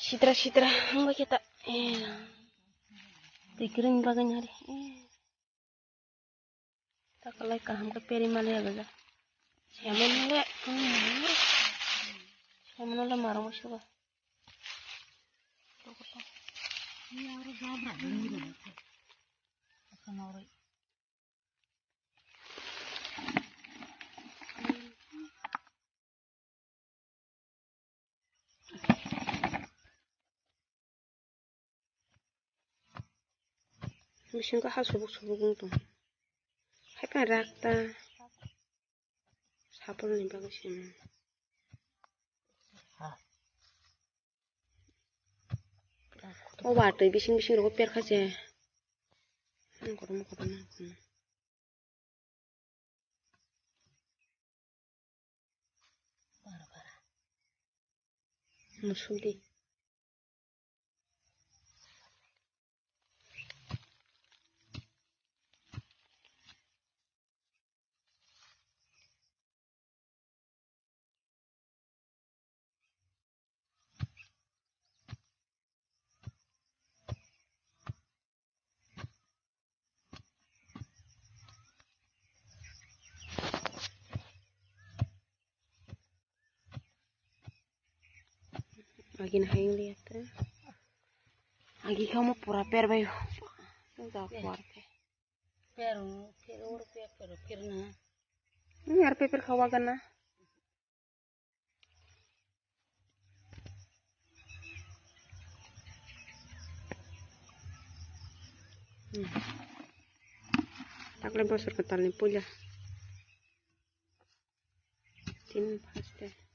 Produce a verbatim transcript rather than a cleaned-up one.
Sitra sitra hangba kita. Eh. Tikiring bagai nyari. Eh. Takalai kaham ke peri mali aga. Siamun le. Hmm. Siamun le marong suka. Bisingo ha subuk subuk wng tong. Hai phai rakta sapor ni bagwi se. O watwi bising bising rogo perkha se. Ang kotorma kotorma. Musuk di. Agin hai liya ta. Agi kamu pura per bayo. Sejak kuar ke. Pero, pero, pero, pero na. Ini arpe per kawagan na. Hmm. Takle bosor kwtalni puila. Tin paste.